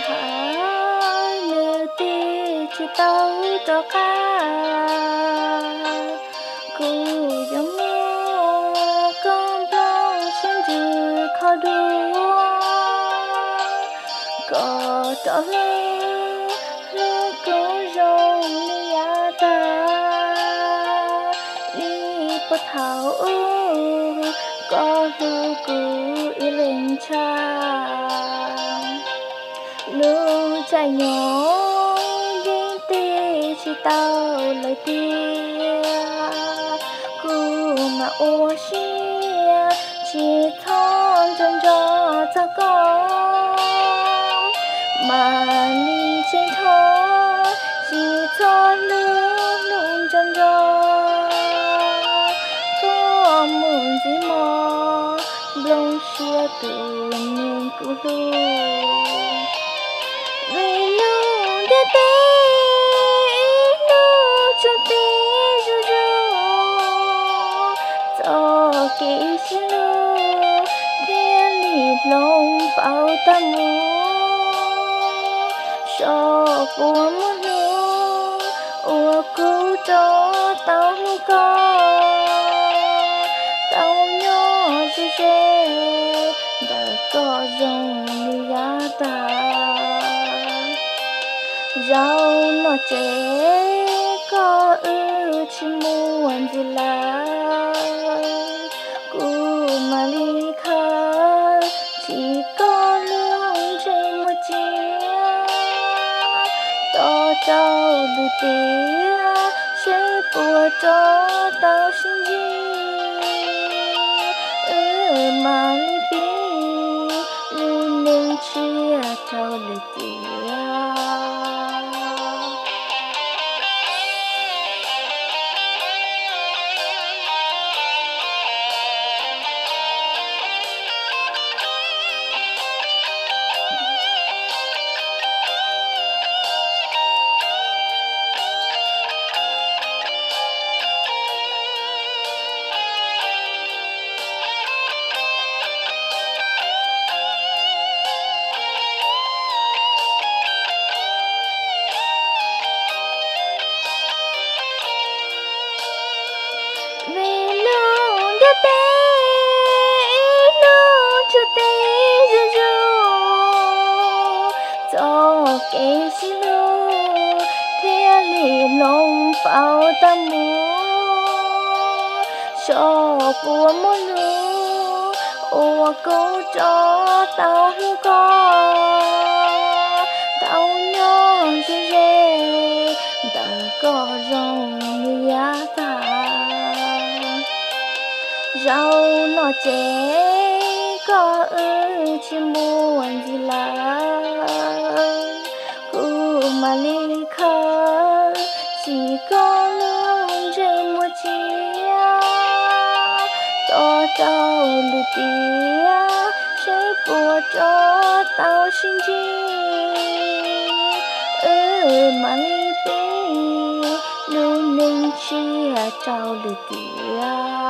Hais nws tig tsis tau rov qab, kuv yuav muab koj nplooj siab ntsws kho dua, kom rov hlub, hlub kuv zoo li yav tag li puag thaum ub, koj hlub kuv ib leeg tshaj. Lub caij nyoog yeej tig tsis tau lawm tiag, kuv mam ua siab tsis txhob nco nco txog koj, mam li tsis nrho tsis txhob hlub hlub nco nco. Koj mus ntxiv mog, nplooj siab tus neeg kuv hlub. Vim lub ntiaj teb ib hnub tsuas tib zuj zus, txoj kev sib hlub thiaj li hloov pauv tag mus. Soj puas muaj hnub uas kuv rov tau hlub koj, tau nyob ze ze ntawm koj zoo li yav tag. Zaum no ces koj wb tsis muaj ntxiv lawm, kuv mam li khaws tsim koj lub ntsej muag cia, tos rau lwm tiam seb puas rov tau sib ntsib, wb mam li pib lub neej tshiab rau lwm tiam. Vim lub ntiaj teb ib hnub tsuas tib zuj zus, txoj kev sib hlub thiaj li hloov pauv tag mus. Soj puas muaj hnub uas kuv rov tau hlub koj, tau nyob ze ze ntawm koj zoo li yav tag. Zaum no ces koj wb tsis muaj ntxiv lawm, kuv mam li khaws tsim koj lub ntsej muag cia, tos rau lwm tiam seb puas rov tau sib ntsib, wb mam li pib lub neej tshiab rau lwm tiam.